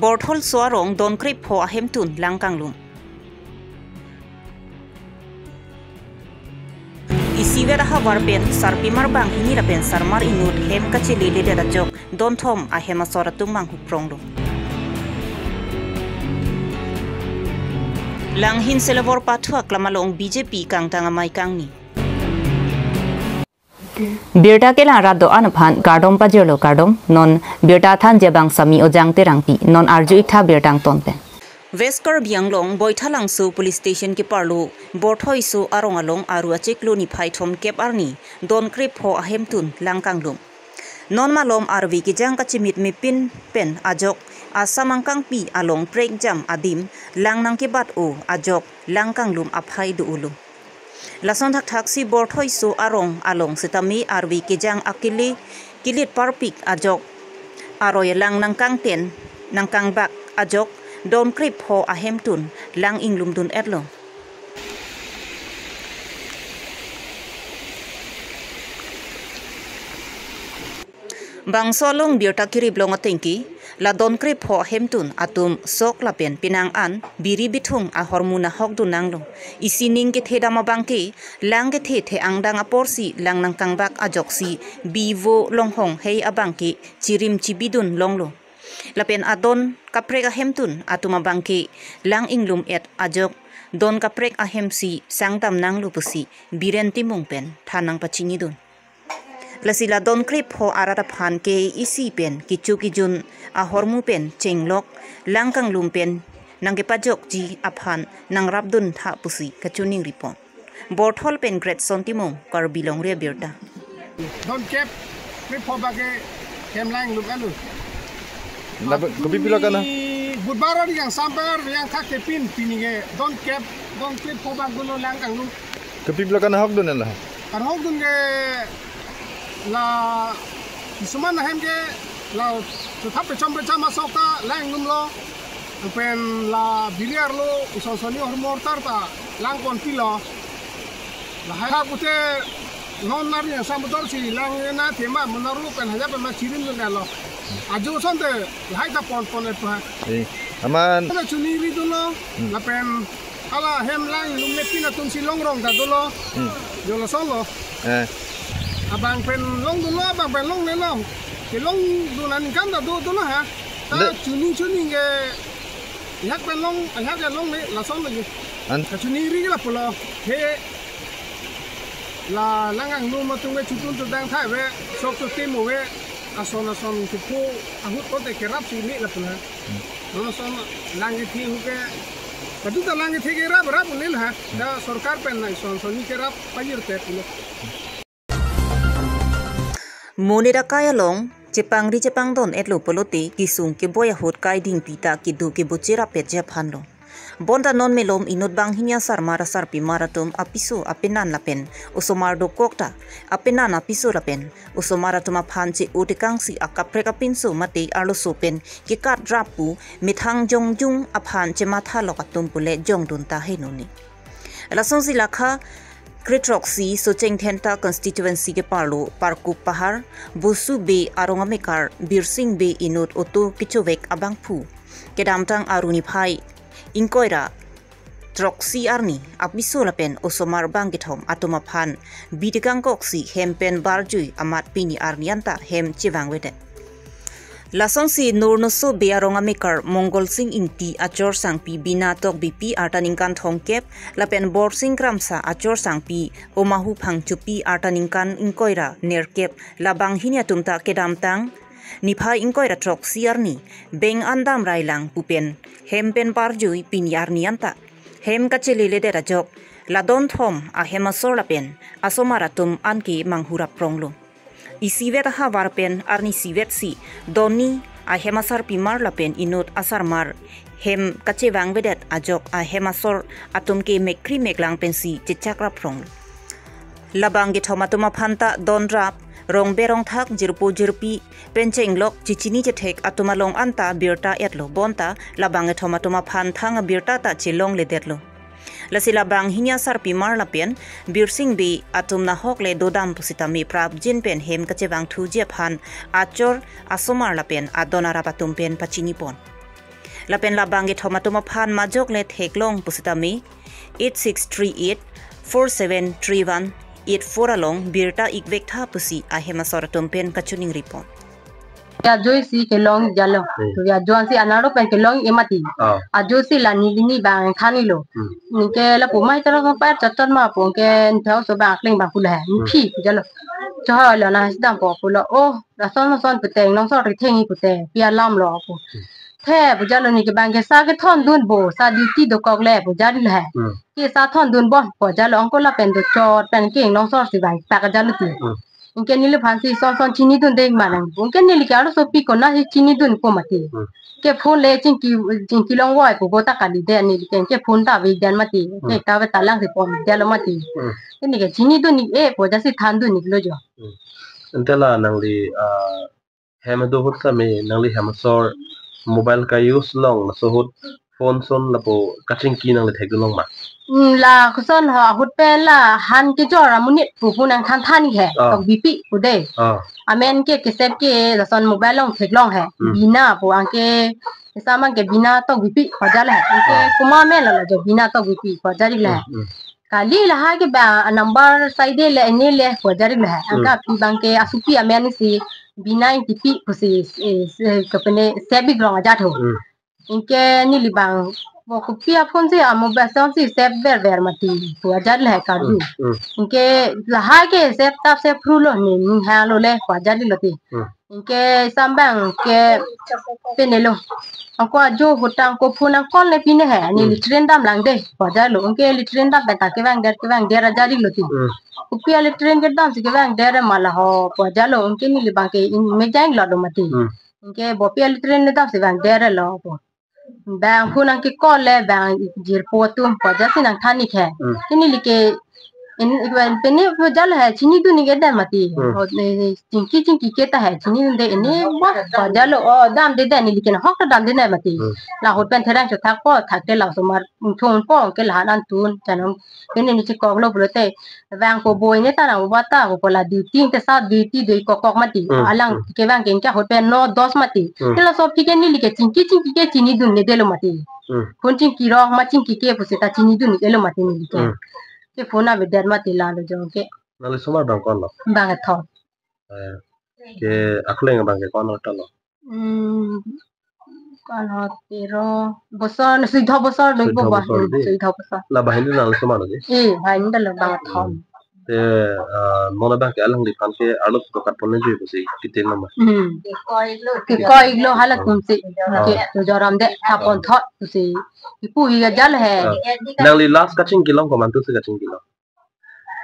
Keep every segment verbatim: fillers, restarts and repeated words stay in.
Borthol so arong don krepho ahemtun lang kanglum. Isivet ahavar pen sarpimar banghini lapen sarmar inut hem kachele ledet ajok don thom ahem asor atum manghu pronglo. Langhin Selevor Pathu aklam along B J P kangtang amei kangni. Birta kelang rat do-an aphan kardom pajirlo, kardom. Non birta thanji abang Sami Ojang Terangpi. Non arju-ik tha birta angton pen. West Karbi Anglong Boithalangso Police Station keparlo Borthol so arong along aru achiklo niphai thomkep arni don krepho ahemtun lang kanglum. Non malom arve kejang kachimit mepin pen ajok asam angkangpi along prekjam adim lang nangkebat-o ajok lang kanglum aphai do-olo. Lason thakthaksi Borthol so arong along setame arve kejang akele kelit parpik ajok aroi lang nangkangten nangkangbak ajok don krepho ahemtun lang inglumdun-etlo. Bangso along birta kiriplong atengke, la don krepho ahemtun atum sok lapen penang an biri bithung ahormu nahokdun nanglo. Isining kethedam abangke, lang kethe the angdang aporsi lang nangkangbak ajoksi bi vo longhong hei abangke chirim chibidun longlo. Lapen adon kaprek ahemtun atum abangke lang inglum-et ajok don kaprek ahemsi sangdam nanglo pusi Biren Timung pen than nangpachinidun. Lasi la don krepho arat aphan ke isi pen kecho kejun ahormu pen chenglok lang kanglum pen nangkepajokji aphan nangrapdun tha pusi kachiningri pon. Borthol pen Greatson Timung, Karbi Longri Abirta. Don kep krepho bak ke hem lang inglum-etlo. Lapen kopi pilo kana? Pini Budbar ari yang sampai yang thak ke pin pini ke don kep don krepho bak dolo lang kanglum. Kopi pilo kana hokdun la? Kan hokdun ke la kisuman ahem ke la chethap pecham pecham asok ta lang inglumlo. Lapen la biri arlo ison soni hormu ortar ta lang ponpilo. Lahai ha pute non nari yang samudor si lang na tema menarlo pen haja pen ma chirimdun-etlo. Ajo asonte lahai ta pon pon-et pa. Eh, aman. Hala chuningridunlo. Hmm. Lapen hala hem lang inglum mepin atum si longrong ta dolo. Hmm. Jo lasonlo. Eh. Abang pen longdunlo, abang pen longlelo. Kelongdun aningkan ta do dolo ha. Ta de- chuning chuning ke ihak pen long, ihak ke longle, lasonlo ye. An- Kachiningri ke lapulo. He la lang kanglum atum ke chutun chutang thai ave, sok chotim ave, ason ason kepu ahut kote kerap si me lapulo. Hmm. Non ason lang kethe ahut ke, padu ta lang kethe kerap rap unil ha. Da sorkar pen na ison soni kerap pajirte pulo. Monit akai along chepangri chepangdon-etlo pulote kesung keboi ahut kai dingpi ta kedo kebo cherap-etji aphanlo. Bonta non malom inut banghini asarmar asarpimar atum apiso apenan lapen osomar dokok ta apenan apiso lapen osomar atum aphan che-o tekangsi akaprek apinso mate arloso pen kekat rap pu methang jongjung aphan chemathalok atum pule jongdun ta henoni. Lasonsi lakha kre throksi Socheng Dhenta constituency keparlo Parkup Pahar, Bosu Bey arong amekar Birsing Bey inut auto kechovek abangphu kedamtang aru niphai ingkoi ra throksi arni apiso lapen osomar bangkethom atum aphan bi tekangkoksi hem pen barjui amat pini arni anta hem chevangvedet. Lasonsi Nurnoso Bey arong amekar Mongol Sing Ingti achor sangpi Bina Tokbipi arta ningkan thomkep lapen Borsing Kramsa achor sangpi Omahu Phangchopi arta ningkan ingkoi ra nerkep la banghini atum ta kedamtang niphai ingkoi ra throksi arni beng an damrailang pu pen hem pen barjui pini arni anta hem kacheleledet ajok la don thom ahem asor lapen asomar atum anke manghu rap pronglo. Isivet ahavar pen arnisivet si donni ahem asarpimar lapen inut asarmar hem kachevangvedet ajok ahem asor atum ke mekri meklang pensi chechak rap pronglo. Labangkethom atum aphan ta don rap, rongbe rongthak, jirpo jirpi pen chenglok chechini chethek atum along anta birta-etlo bonta labangkethom atum aphan thang abirta ta chelongledetlo. Lasi labanghini asarpimar lapen Birsing Bey atum nahok le dodam pusitame prapjin pen hem kachevangthuji aphan achor asomar lapen adon arap atum pen pachinipon. Lapen labang kethom atum aphan majok le theklong pusitame eight six three eight four seven three one eight four along birta ikvek tha pusi ahem asor atum pen kachiningri pon. Ya joisi kelong jalo. Hmm. Ya joisi anaro pen kelong emati. Ah. Ajoisi la neli ni bang thanilo. Hmm. Neke lapu mai tero sopai chot chot ma pu ke nthau so bang kleng bang kula. Hmm. Niphi jalo. Chohoi lo na sidam po pulo. Oh, lason lason pute, ingnongsor ritheng pute, pi alam lo pu. Hmm. The pu jalo neke bang ke sa kethondun bo, sa duty dokok le pu jalo he. Hmm. Ke sa thondun bo pu jalo, angko lapen dochot pen ke ingnongsor si bang tak jalo ti. Hmm. Anke neliphan si son son chinidunde manang. Anke neli ke arloso pi konatsi chinidun ko mati. Hmm. Ke phone le chingki, chingki longvoi pu bo ta kali de neli ke, ke phone ta ave den mati. Ke Hmm. ta ave ta lang si pon jalo mati. Hmm. Ke neke chinidun ik e pu jasi thandun iklo jo. Hmm. Ante la nangli, ah, hem do ahut tame nangli hem asor mobile ka-use long laso ahut phone son lapu kachingki nangli thekdun long ma? Hmm, la koson ho ahut pen la han kejor amonit pu pu nangthan than ik he. Ah. Tok bipi pu de. Ah. Amen ke kesep ke lason mobile along theklong he. Hmm. Bina pu anke, kesa mang ke Bina Tokbipi pu jalo he. Anke Ah. komat amen lo jo Bina Tokbipi pu jalo le. Hmm, hmm. Kali lahai ke bang number side le ini le pu jalo le he. Hmm. Anke pi bang ke asopi amen si Bina Ingtipi pusi, eh, se-, kepene sep ik long ajat ho. Hmm. Anke neli bang bo kopi aphone si a mobile son si sep ver ver mati pu ajat le he karju. Hmm, hmm. Anke lahai ke sep tap sep phru lo ne ni ha lo le pu ajat lo ti. Hmm. Anke sambang ke pine lo. Angko ajo ahut tang ko phone angkon le pine he. Neli Hmm. train dam lang de pu ajat lo. Anke neli train dam pen ta kevang der kevang der ajat lo ti. Hmm. Kopi ale train kedam si kevang der ma la ho pu ajat lo. Anke neli bang ke in mejang lo do mati. Hmm. Anke bo pi ale train kedam si vang der lo pu. Bang phone nangke call le bang jirpo atum pu jasi nangthan ik he. Hmm. Ke neli ke in, in pine pu jalo he chinidun ik e den mati. Hmm. Ho, eh, chingki chingki ke ta he chinidunde ini bo pu jalo o damde den neli ke nahok ta damde den mati. Hmm. La ahut pen therang chothak po thakte la osomar thon po ke la han an tun chanam ke neli chekok lo pulote vang ko boi ne ta nang ba ta ko la duty te sa duty dei kok kok mati. Hmm, Alang hmm. kevang ke anke ahut pen no dos mati. Hmm. Ke laso aphi ke neli ke chingki chingki ke chinidun ne delo mati. Hmm. Phone chingki rong ma chingki ke pusi ta chinidun ne delo mati neli ke. Hmm. Ke phone ave det mati la lo jong ke. Nangli osomar bang ko-an lo? Bang kethom. Eh, ke akleng bang ke ko-an lo ta lo? Hmm, ko-an lo tero bosor, sui do bosor do Sui do bo ba. bosor Hmm, di. sui do bosor. La banghini nangli osomar lo di? Eh, banghini ta lo bang kethom. Hmm. Te, ah, non abang ke alangliphan ke arlo to kat pon le jui pusi kitin nama. Hmm. Ke koi lo hala tumsi. Hmm. Ke to joram de ta pon thot pusi. Ipu hi ajat he. Ah. Nangli last kachingki long komantu si kachingki long?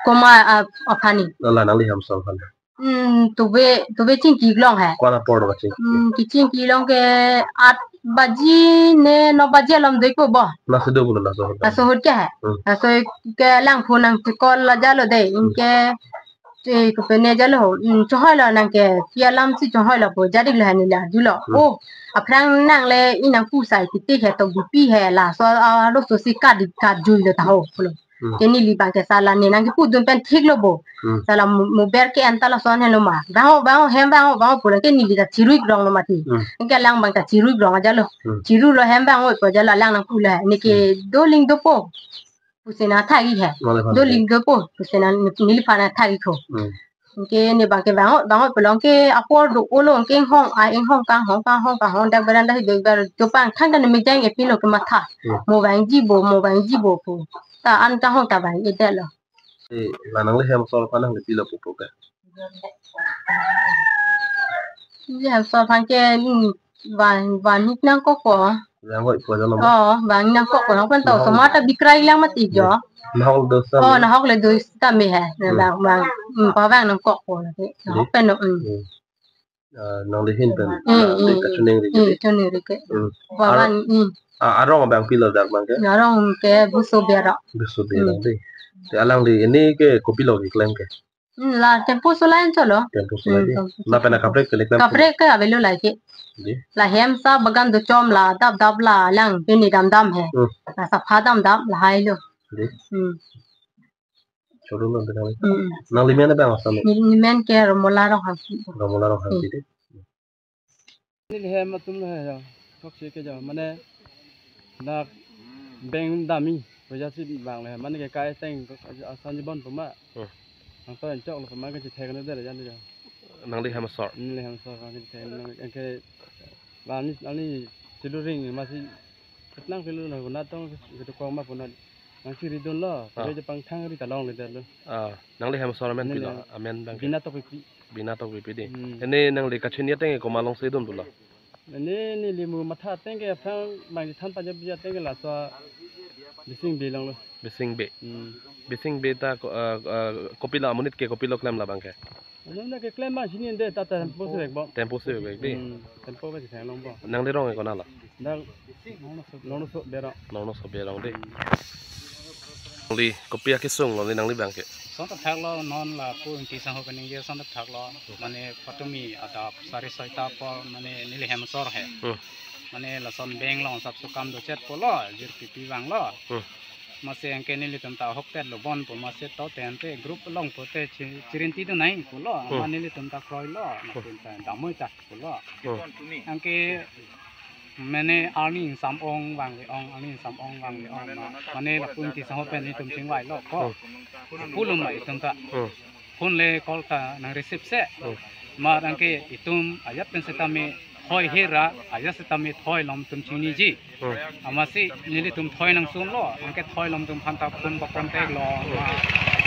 Komat, ah, aphan ni. La nangli hem asor aphan. Hmm, tuve, tuve chingki long he. Ko-an apor lo kachingki? Hmm, kechingki long ke aat baji ne no baji alom doi ko bo. Laso do pulo laso ahut. Laso ahut ke he. Hmm. Laso ke alang phone nangke call la jalo de. Hmm. Anke, eh, kepene jalo. Hmm, chohoi lo nangke, pi alam si chohoi lo pu ajat lo he neli arju lo. Hmm. Oh, aphrang nang le inang pu sai kiti he Tokbipi he laso, ah, laso si kat di kat jui lo ta ho pulo. Hmm. Ke neli bang ke sala ne nangkepudun pen thik lo bo. Hmm. Sala mo-, mobile ke-en ta lason helo ma. Vang-o, vang-o, hem vang-o, vang-o pulo ke neli ta chiru ik rong lo mati. Hmm. Anke alang bang ta chiru ik rong ajat lo. Hmm. Chiru lo hem vang-o pu ajat lo alang nangpu le. Neke Hmm. doling dopo pusi nangthak ik he. Mane aphan Doling dopo pusi nang neliphan nangthak ik ho. Hmm. Anke ne bang ke vang-o, vang-o pulo anke apor do-o lo anke inghong, ah, inghong kanghong, kanghong, kanghong dak beranda hi do ber jopang thang kan mejang e pilo kematha. Hmm. Mo vangji bo, mo vangji bo pu. Ta an kanghong ta vang-e det lo. Eh, la nangli hem asor aphan nangli pilo pupo ke? Neli hem asor aphan ke, hmm, van, van hik nangkok ko. Vang-oi pu ajat lo ma? Oh, vang nangkok ko. Nang pen to Nahok. osomar ta bikrai lang mati jo. Nahok do sa Oh, me? nahok le do sa me he. Na Hmm. vang, vang. Hmm, pa vang nangkok ko. Nahok Di? pen no. Hmm. Hmm. Ah, nangli ahin pen. Hmm, Ah, hmm, di hmm. kachiningri Hmm, ke. chiningri ke. Hmm. Pa Ar-, vang, hmm. ah, arong abang pilo dak bang ke? Arong ke Buso Bera. Buso Bera Hmm. di. Te alangli ini ke kopilo keklem ke? Hmm, la tempo solai anchot lo. Tempo solai Hmm, di. tempo Lapen solai. akaprek ke le klem Kaprek ke avelo lake. Di. La hem sa bagan dochom la dap dap la lang pini dam dam he. Hmm. La sapha dam dam lahai lo. Di. Hmm. Choro lo benang. Hmm. Nangli men abang asal lo? Neli men ke Romola Ronghangpi. Romola Ronghangpi Hmm. di. Neli hem atum lo he jo. Thok si ke jo. Mane Dak bank dam-i, pajasi bang le, mane ke kai teng ason jibon puma. Hmm. Nang to enchok lo puma ke chithek ne der jan ja. Nangli hem asor. Neli hem asor ke chithek nang ke bani ani chiluring masi ketlang pelu na guna tong ketu kong ma puna nang chiri dun lo. Ah. Pajapang thang ri talong le der lo. Ah, nangli hem asor amen Neli pilo, amen bang ke. Bina Tokbipi. Bina Tokbipi dei. Hmm. Ene nangli kachini ateng ke komat along si dun pulo? Ene neli mu matha ateng ke aphrang bang than pajapji ateng ke laso Bising Bey along lo. Bising Bey. Hmm. Bising Bey ta ko-, eh, eh, kopilo amonit ke kopilo klem labang ke? Anu na ke klem bang chini de ta tempo si vek bo. Tempo si vek dei. Hmm, tempo ba si thang long bo. Nangli rong ke konat lo? Dak Nongnoso, Nongnoso Bey arong. Nongnoso Bey arong dei. Nangli kopi akesung lo ni nangli bang ke? Ason thakthak lo, non lapu ingti sangho kaningje ason thakthak lo. Mane patumi adap sari soita apor mane neli hem asor he. Hmm. Mane lason bank along asap sukam do chet pulo, jirpi pi vang lo. Hmm. Masi anke nelitum ta hoktet lo bon pu masi to tente group along pute chi-, chirinti do nai pulo. Hmm. Mane nelitum ta kroi lo, masi ta damoi ta pulo. Hmm. Anke mane arni ingsam ong vang le ong, arni ingsam ong vang le ong ma. Mane lapu ingti sangho pen nelitum chingvai lo ko. Hmm. Pulo ma itum ta. Hmm. Phone le call ta nang receive se. Hmm. Ma anke itum ajat pen setame thoi hera, ajat setame thoi lom tum chiniji. Hmm. Amatsi nelitum thoi nang sum lo, anke thoi lom tum aphan ta phone ba contact lo, ma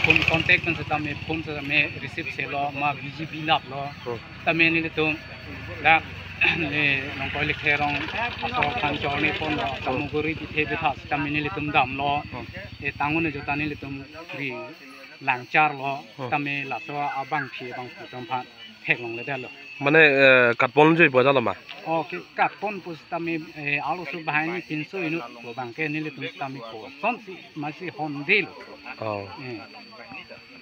phone contact pen setame phone setame receive se lo, ma busy bilap lo. Hmm. Tame nelitum dak ne nong koi le kherong aso khan chor ne pon lo, kamu guri pithe bitha setame nelitum dam lo. Hmm. E tangun ne jota nelitum ri langchar lo, Hmm. tame laso abangphi abangphu atum aphan theklong le det lo. Mane, eh, katpon jui bo jalo ma? Oh, ke katpon pu setame, eh, arloso banghini pinso inut pu bang ke nelitum setame koson si masi hon de lo. Oh. Eh.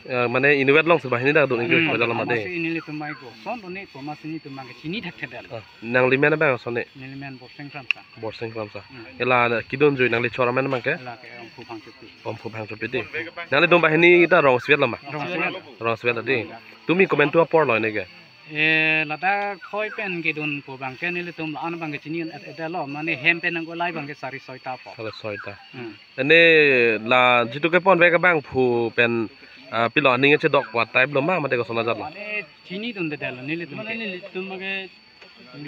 Eh, mane inutvet along si banghini dak dun ingkoi Hmm, bo jalo ma de. Masi nelitum mai koson dun ne pu masi nelitum bang ke chini thakthak det lo. Ah, nangli men bang ason ne? Neli men Borsing Kramsa. Borsing Kramsa. Hmm. Ela kedun jui nangli chor amen bang ke? Ela ke Omphu Phangchopi. Omphu Phangchopi dei. Nanglitum banghini ta rong isi-vet lo ma? Rong isi-vet. Rong isi-vet dei. Tumi komantu apor lo ne ke? Eh, ladak thoi pen kedun pu bang ke nelitum la-an bang ke chini et et lo, mane hem pen nang ko lai bang ke sari soita apor. Sari soita. Hmm. Ene la jitu kepon vek abangphu pen, ah, pilo aning chedok wa type lo ma mate koson ajat lo? Mane chini dun det lo nelitum ke. Mane nelitum ke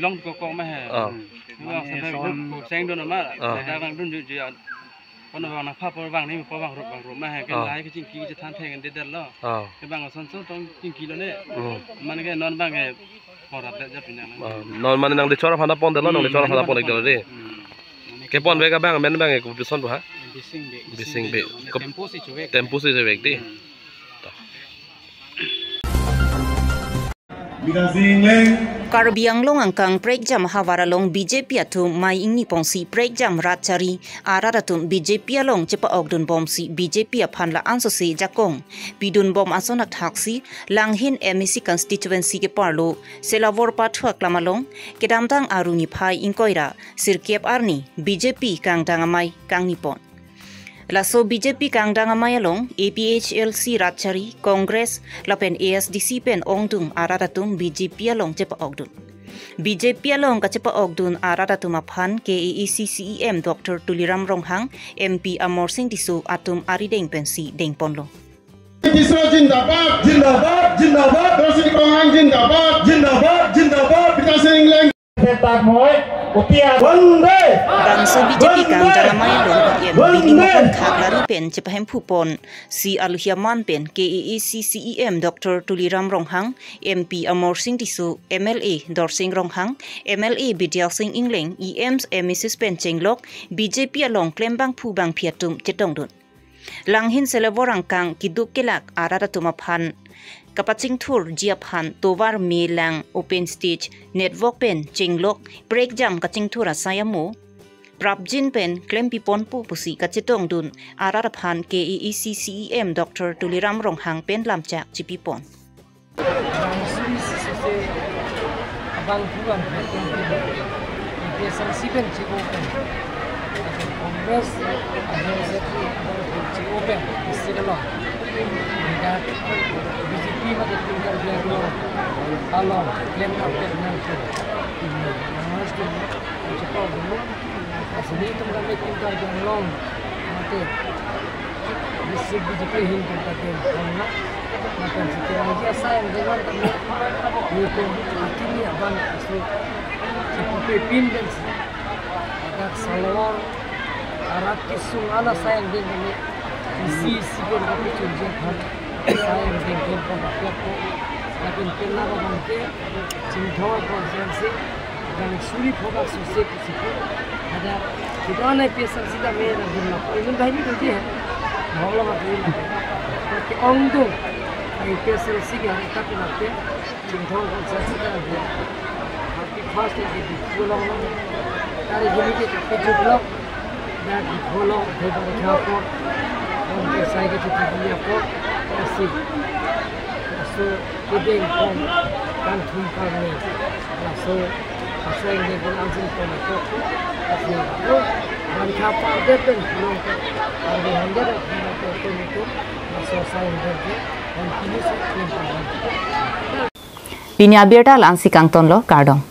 long ko ko ma he. Ah. Wa Mane sa son ko seng dun ma. Ah. Sa bang dun ju ju ya. Kono bang nang pha por bang ni por bang rup bang rup ma he. Ken Ah. lai ke chingki chethan thek det det lo. Ah. Ke bang son son tong chingki lo ne. Hmm. Mane ke non bang ke por ap det ja pinang. Ah. Non mane nangli chor aphan pon det lo, nangli chor aphan pon det lo dei. Hmm. Kepon vek abang amen bang ke kopi ason pu ha? Bising Bey. Bising Bey. Mane Kop-, tempo si chuvek. Tempo si chuvek dei. Hmm. Karbi Anglong angkang prekjam havar along B J P atum mei ingni pon si prekjam rat chari arat atum B J P along chepa-ok dun bom si B J P aphan la-an sose jakong pidun bom ason athak si Langhin M A C constituency keparlo Selavor Pathu aklam along kedamtang Aru niphai ingkoi ra sirkep arni B J P kangdang amei kangni pon. Laso B J P kangdang amei along A P H L C rat chari, Congress lapen A S D C pen ongdung arat atum B J P along chepa-ok dun. B J P along kachepa-ok dun arat atum aphan K A A C C E M Doctor Tuliram Ronghang, M P Amarsing Tisso atum arideng pensi dengponlo. Tisso zindabad, zindabad, zindabad. Dorsing Ronghang zindabad, zindabad, zindabad. Bidya Sing Engleng. Petak moi, utia. Vande. Bangso B J P kangdang amei along E M Bini Mohan Khaklari pen chepahemphu pon si aluhi aman pen K A A C C E M Doctor Tuliram Ronghang, M P Amarsing Tisso, M L A Dorsing Ronghang, M L A Bidya Sing Engleng, E Ms, M A Cs pen chenglok B J P along klembangphu bangphi atum chetongdun. Langhin Selavor angkang keduk kelak arat atum aphan kapachingthurji aphan tovar me lang open stage network pen chenglok prekjam kachingthur asai amo prapjin pen klempi ponpo pusi kachetongdun arat aphan K A A C C E M Doctor Tuliram Ronghang pen lamchak chipipon. Bangso isi sose abangphu abangphi atum ke A P H L C pen che-o pen, lapen Congress, lapen B J P abangphu che-o pen district along. Ladak B J P mate Karbi Anglong along klem nangkok nangkok. Congress pen chepa-ok dun. Asini itum kami tim Karbi Anglong mate district B J P ahin pen kami hamna. Mate si Tirangji asai angdeng tame itum akimi abang aso si pupe pin pensi adak salor arat kesung ala asai angdeng tame isi isi pen kami chunjek han asai angdeng pen kami apiak ko. Lapen penap abang ke Chinthong constituency, dan suri phoba suse kusiku. Ada kita na P S L C tame na dun na. Inun bahini tu dia. Bholo ma tu na. Tapi ong tu. Ai P S L C ke hari tapi nak ke. Chinthong constituency ta dia. Tapi first lagi di pulang. Dari gini ke tapi jublok. Dak Diphu along, Diphu Balikha apor, ong ke sai ke titi apor, lasi laso kedeng pon kan thum karni, laso asai kedeng pon ansin pon apor, lasi laso Balikha apor det pen pulang ke, arve hundred apor itu, laso asai kedeng pon, continue si thum karni. Pini abirta la-ansi kangtonlo, kardom.